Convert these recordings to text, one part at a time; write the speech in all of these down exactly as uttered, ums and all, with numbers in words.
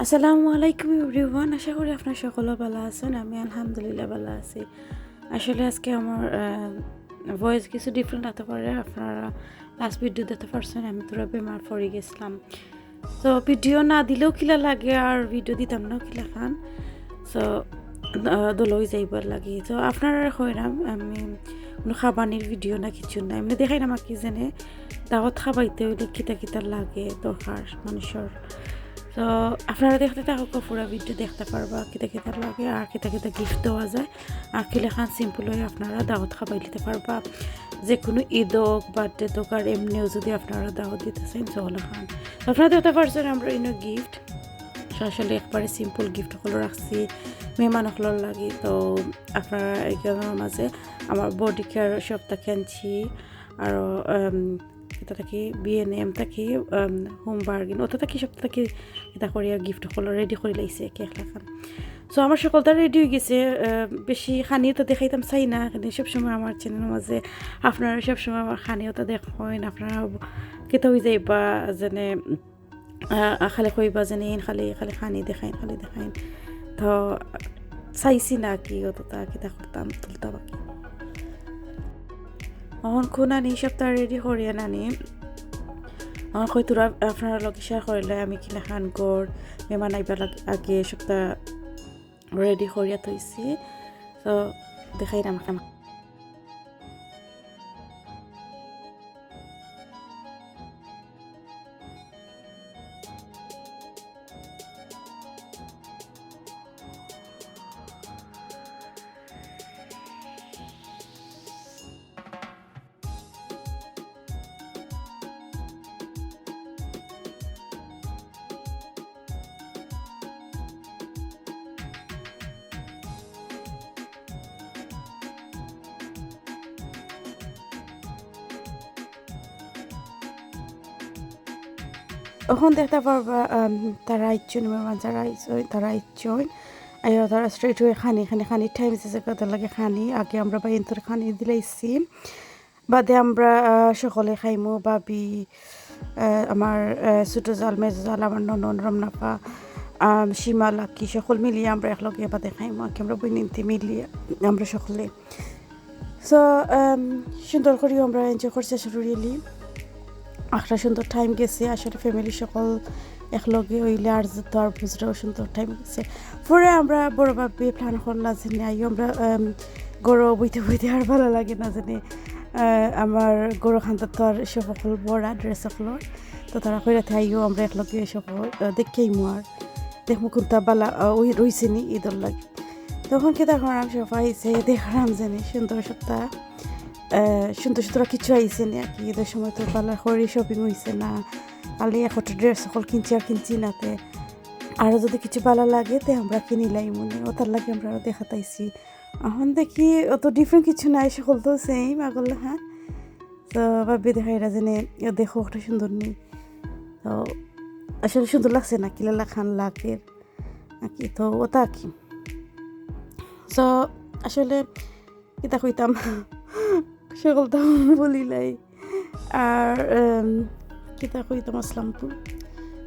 আসসালামু আলাইকুম এভরিওয়ান, আশা করি আপনারা সকলে ভালা আছইন। আমি আলহামদুলিল্লাহ ভালা আছি। আসলে আজকে আমার ভয়েস কিছু ডিফারেন্ট অইতে পারে, আপনারা লাস্ট ভিডিও দেখতা পারছইন আমি থুড়া বেমার পড়ি গেছিলাম। তো ভিডিও না দিলেও কিলা লাগে আর ভিডিও দিতাম না কিলাখান। তো দোলই যাইবার লাগি। তো আপনারারে কইরাম আমি কুনু খাবানির ভিডিও না কিছু না, এমনে দেখাইরাম আর কি, যেনে দাওয়াত খাবাইতে অইলে কিতা কিতা লাগে দরকার মানুষর। তো আপনারা দেখতে থাকউক্কা, পুরা ভিডিও দেখতা পারবা কিতা কিতা লাগে আর কিতা কিতা গিফট দেওয়া যায় আর কিলাখান সিম্পল অইয়া আপনারা দাওয়াত খাবাইলিতে পারবা। যে কুনু ঈদ অউক, বার্থডে অউক আর এমনেও যুদি আপনারা দাওয়াত দিতা চাইন তো অলাখান। তো আপনারা দেখতা পারছইন আমরা ইনো গিফট, আসলে একবারে সিম্পল গিফট অকল রাখছি মেহমান অকলর লাগি। তো আপনারা এখানর মাঝে আমার বডি কেয়ার শপ থাকি আনছি, আর কিতা থাকি বিএনএম থাকি, হোম বার্গেন অতা থাকি, সব থাকি কিতা করিয়া গিফট অকল রেডি করি লাইছি একে একলাখান। সো আমার সকলতা রেডি অই গেছে। বেশি খানি অতা দেখাইতাম চাই না, কিন্তু সবসময় আমার চ্যানেলর মাঝে আপনারা সবসময় আমার খানি অতা দেখইন, আপনারা কিতা অই যাইবা যেনে খালি কইবা যেনে ইন খালি খালি খানি দেখাইন, খানি দেখাইন। তো চাইছি না কি অততা কিতা করতাম তুলতা বাকি। অখন কুনানি সবতা রেডি করিয়া নানি। অখন কই থুড়া আপনারার লগে শেয়ার করিলে আমি কিলাখান ঘর মেহমান আইবার আগে সবতা রেডি করিয়া থইছি। তো দেখাইরাম। অখন দেখতা পারবা তারা আইছইন, মেহমান যারা আইছইন তারা আইছইন। আইয়া তারা স্ট্রেট ওয়ে খানি খানি খানি টাইম শেষ করার লাগি খানি আগে আমরা বা ইন্তর খানি দিলাইছি। বাদে আমরা সকলে খাইমু, ভাবি, আমার ছোট জাল, মেজো জাল, আমার ননদ, রমনাফা, সীমা, লাকি সকল মিলিয়া আমরা একলগে বাদে খাইমু। আগে আমরা বইনিন্তে মিলিয়া আমরা সকলে। সো সুন্দর করিও আমরা এনজয় করছি আসলে রিয়েলি। একটা সুন্দর টাইম গেছে আসলে, ফ্যামিলি সকল একলগে অইলে আর যত আর বুঝরাও সুন্দর টাইম গেছে। পরে আমরা বড় ভাবি প্ল্যান করলা যে আইও আমরা ঘরো বইতে বইতে আর ভালা লাগে না জানি। আমার ঘরো খান্দাত তো আর সব সকল বড় ড্রেস সকল, তো তারা কইরা তে আইও আমরা একলগে সকল দেখি আইমু আর দেখমু কুনটা ভালা ওই রইছে নি ইদর লাগি। তখন কিতা করাম, সব আইছে দেখরাম জানি সুন্দর সবটা সুন্দর সুন্দর কিছু আইছে নি আর কি। ইদর সময় তো ভালা করি শপিং অইছে না, খালি একটা ড্রেস সকল কিনছি আর কিনছি না তে। আরও যুদি কিছু ভালা লাগে তে আমরা কিনিলাইমু নে, অতার লাগি আমরা আরও দেখাত আইছি। অখন দেখি অত ডিফারেন্ট কিছু নাই, সকল তো সেম আগর লাখান। তো ভাবি দেখাইরা জানি, দেখো একটা সুন্দর নি। তো আসলে সুন্দর লাগছে না, কিলা লাখান লাগে আর কি। তো অতা কি, তো আসলে কিতা কইতাম, সকলতা বলিলাই। আর কিতা কইতাম আসলাম তো,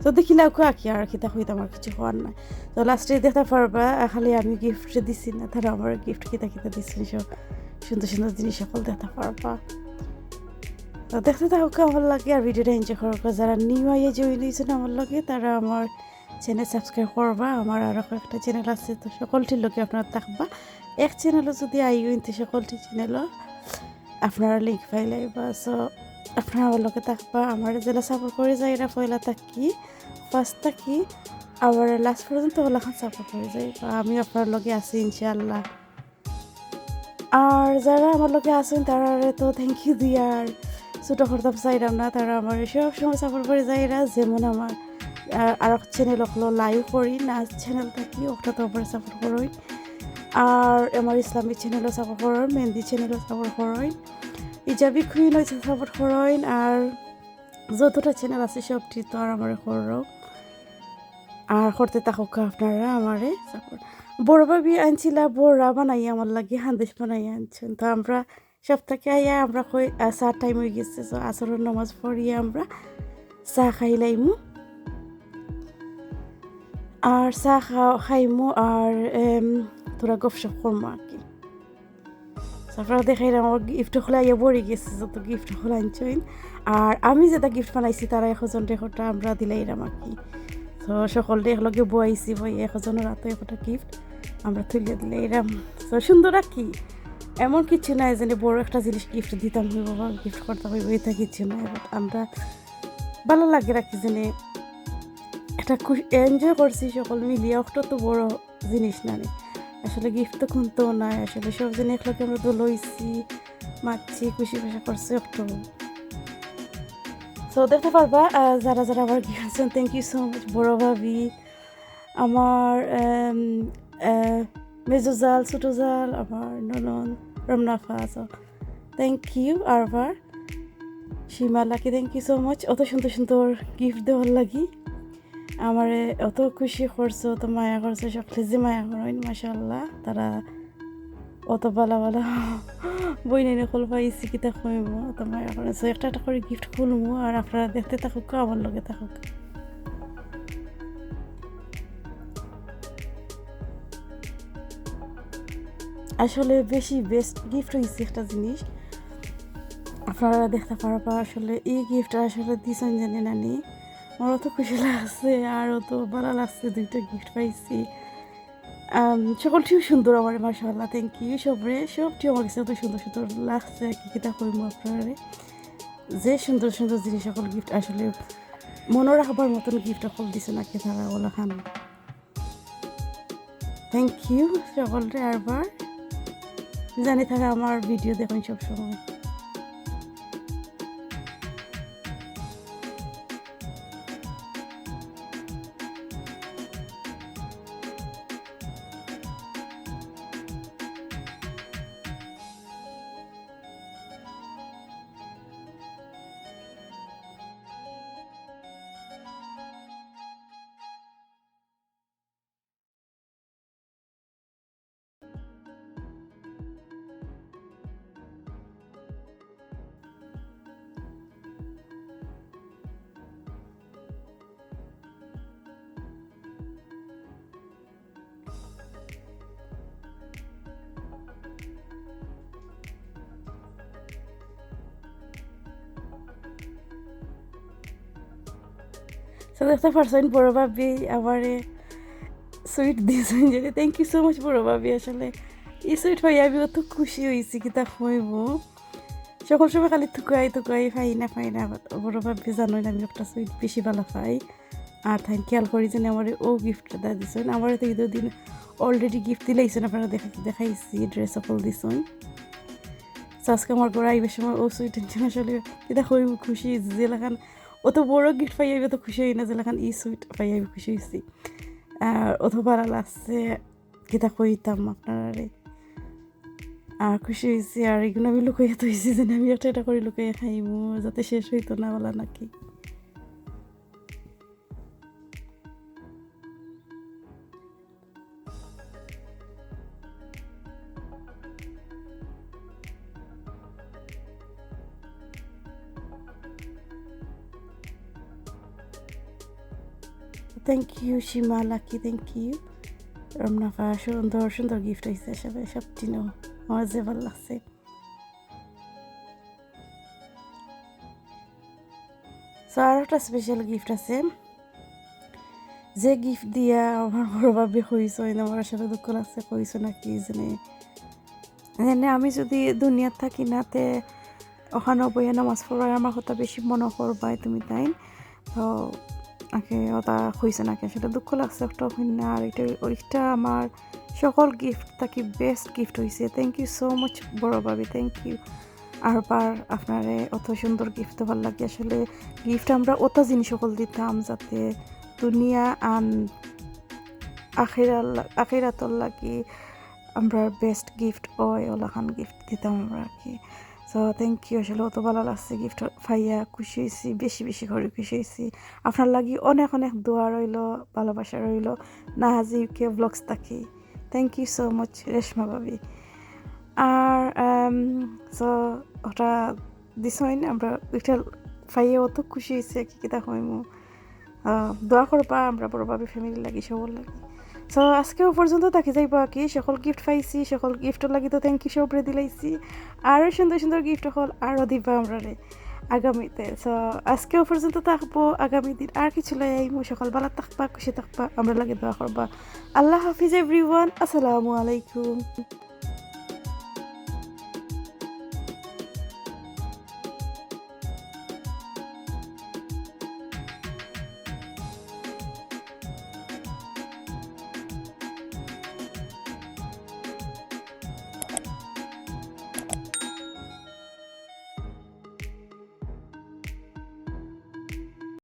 তো দেখিলাউক্কা কি আর কিতা কইতাম, আর কিছু কওয়ার নাই। তো লাস্টে দেখতা পারবা খালি আমি গিফট দিছি না, তারা আমার গিফট কিতা কিতা দিছইন, সব সুন্দর সুন্দর জিনিস সকল দেখতা পারবা। তো দেখতে থাকউক্কা আমার লগে আর ভিডিওটা এনজয় করউক্কা। যারা নিউ আইয়া জয়েন অইছইন আমার লগে, তারা আমার চ্যানেল সাবস্ক্রাইব করবা। আমার আরও কয়েকটা চ্যানেল আছে, তো সকলটির লগে আপনারা থাকবা। এক চ্যানেলো যুদি আইও ইনতে সকলটি চ্যানেলো আপনারা লিংক পাইলাইবা। সো আপনারা আমার লগে থাকবা, আমারে যেলা সাপোর্ট করি যাইরা পয়লা থাকি, ফার্স্ট থাকি, আবার লাস্ট পর্যন্ত অলাখান সাপোর্ট করি যাইবা। আমি আপনারার লগে আছি ইনশাআল্লাহ। আর যারা আমার লগে আছইন তারারে তো থ্যাংক ইউ দিয়ার ছোট করতাম চাইরাম না, তারা আমারে সব সময় সাপোর্ট করি যাইরা। যেমন আমার আরক চ্যানেল অকলো লাইভ করি, নাচ চ্যানেল থাকি, ওটা তো আমারে সাপোর্ট করইন। আর আমার ইসলামিক চ্যানেলও সাপোর্ট করইন, মেহেন্দি চ্যানেলও সাপোর্ট করইন, ইজাবি কুইনও সাপোর্ট করইন। আর যতটা চ্যানেল আছে সবটি তো আর আমারে করো, আর করতে থাকউক্কা আপনারা আমারে সাপোর্ট। বড় ভাবি আনছিলা বড়া বানাই আমার লাগি, হান্দেশ বানাই আনছইন। তো আমরা সব থাকি আইয়া আমরা কই চা টাইম অই গেছে, তো আসরর নামাজ পড়িয়া আমরা চা খাইলাইমু। আর চা খা-, খাইমু আর, এম, থুড়া গপশপ করমু আর কি। So, আপনারারে দেখাইরাম আমার গিফট অকল আইয়া ভরি গেছে, যত গিফট অকল আনছইন। আর আমি যেটা গিফট বানাইছি, তারা একজনরে একটা আমরা দিলাইরাম আর কি। So, সকলরে একলগে বওয়াইছি, বওয়াইয়া একজনর আতো একটা গিফট আমরা তুলিয়া দিলাইরাম। So, সুন্দর আর কি, এমন কিছু নাই যে বড় একটা জিনিস গিফট দিতাম অইবো বা গিফট করতাম অইবো, ইতা কিছু নাই। But আমরা ভালা লাগে আর কি, যে একটা খুশ-, এনজয় করছি সকল মিলিয়া, একটা তো বড় জিনিস না নি। আসলে গিফট তো কুন্তা নাই, আসলে সব জনে একলগে আমরা দোল অইছি, মাতছি, খুশি বাসা করছি একটু। So, দেখতে পারবা, আহ, যারা যারা আমার গিফট আনছইন, thank you so much, বড় ভাবি, আমার, এম, আহ, মেজো জাল, ছোট জাল, আমার ননদ, রমনাফা। So, thank you আরবার। Seema Lucky, thank you so much। অত সুন্দর সুন্দর গিফট দেওয়ার লাগি। আমারে অত খুশি করছো, অত মায়া করছো, সকলে যে মায়া করইন, মাশাআল্লাহ। তারা অত ভালা ভালা বইনাইন অকল পাইছি, কিতা কইমু, অত মায়া করইন। So, একটা একটা করি গিফট খুলমু, আর আপনারা দেখতে থাকুক, আমার লগে থাকুক। আসলে বেশি বেস্ট গিফট অইছে একটা জিনিস, আপনারা দেখতে পারবা। আসলে এই গিফট আসলে দিছইন জানি না নি, আমার অত খুশি লাগছে আর অত ভালা লাগছে, দুইটা গিফট পাইছি। আম, সকলটিউ সুন্দর আমার, মাশাআল্লাহ, thank you সবরে, সবটিউ আমার কাছে অত সুন্দর সুন্দর লাগছে, কি কিতা কইমু আপনারারে। যে সুন্দর সুন্দর জিনিস অকল গিফট, আসলে মনো রাখবার মতন গিফট অকল দিছইন আর কি তারা অলাখান। Thank you সকলরে আরবার। জানি তারা আমার ভিডিও দেখইন সব সময়। So, দেখতে পারছইন, বড় ভাবি আমারে সুইট দিছইন, যে thank you so much বড় ভাবি। আসলে এই সুইট পাইয়া আমি অত খুশি অইছি, কিতা কইমু। সকল সময় খালি তুকাই তুকাই, পাই না, পাই না। But বড় ভাবি জানইন, আমি একটা সুইট বেশি ভালা পাই। আর তাইন খেয়াল করি যেন আমারে অউ গিফটটা দিছইন। আমারে তো ঈদর দিন already গিফট দিলাইছইন, আপনারারে দেখা-, দেখাইছি, ড্রেস অকল দিছইন। So, আজকে আমার ঘরো আইবার সময় অউ সুইট আনছইন, আসলে কিতা কইমু, খুশি অইছি যেলাখান। অত বড় গিফট পাইয়া আমি অত খুশি অই না, যেলাখান ই সুইট পাইয়া আমি খুশি অইছি। আর অত ভালা লাগছে, কিতা কইতাম আপনারারে। আর খুশি অইছি, আর ইগুন আমি লুকাইয়া থইছি, যেন আমি একটা একটা করি লুকাইয়া খাইমু, যাতে শেষ অইতো না অলা নাকি। Thank you, Seema Lucky, thank you। রমনা ফা, সুন্দর সুন্দর গিফট অইছে, সবাই সব চিনো, আমার যে ভালা লাগছে। So, আর একটা স্পেশাল গিফট আছে, যে গিফট দিয়া আমার বড় ভাবি কইছইন, আমার আসলে দুঃখ লাগছে, কইছো নাকি জানি। এনে আমি যদি দুনিয়াত থাকি না, তে ওখানো বইয়া নামাজ পড়ার আমার কথা বেশি মনো করবায় তুমি তাইন। তো আগে ওটা কইছো নাকি, আসলে দুঃখ লাগছে একটা হুনিয়া। আর এটা, ওইটা আমার সকল গিফট থাকি বেস্ট গিফট অইছে। Thank you so much বড় ভাবি, thank you। আরবার আপনারে অত সুন্দর গিফট দেওয়ার লাগি। আসলে গিফট আমরা অত জিনিস অকল দিতাম যাতে দুনিয়া আন আখিরাল-, আখিরাতর লাগি আমরা বেস্ট গিফট অয়, ওলাখান গিফট দিতাম আমরা আর কি। So, thank you, আসলে অত ভালা লাগছে গিফট পাইয়া, খুশি অইছি, বেশি বেশি করি খুশি অইছি। আপনার লাগি অনেক অনেক দোয়া রইলো, ভালোবাসা রইলো। নাহাজ ইউকে ব্লগস থাকি। Thank you so much, Reshma ভাবি। আর, আম, so, ওটা দিছইন, আমরা ওইটা পাইয়া অত খুশি অইছি, কি কিতা কইমু। আহ, দোয়া করবা আমরা বড় ভাবি ফ্যামিলির লাগি, সবর লাগি। সো আজকেও পর্যন্ত থাকি যাইবা কি, সকল গিফট পাইছি, সকল গিফটর লাগি তো থ্যাংক ইউ সবরে দিলাইছি। আরও সুন্দর সুন্দর গিফট হল আরও দিবা আমরারে আগামীতে। সো আজকেও পর্যন্ত থাকবো, আগামী দিন আর কিছু লই আইমু। সকল ভালা থাকবা, খুশি থাকবা, আমরা লাগি দোয়া করবা। আল্লাহ হাফিজ এভরিওয়ান, আসসালামু আলাইকুম।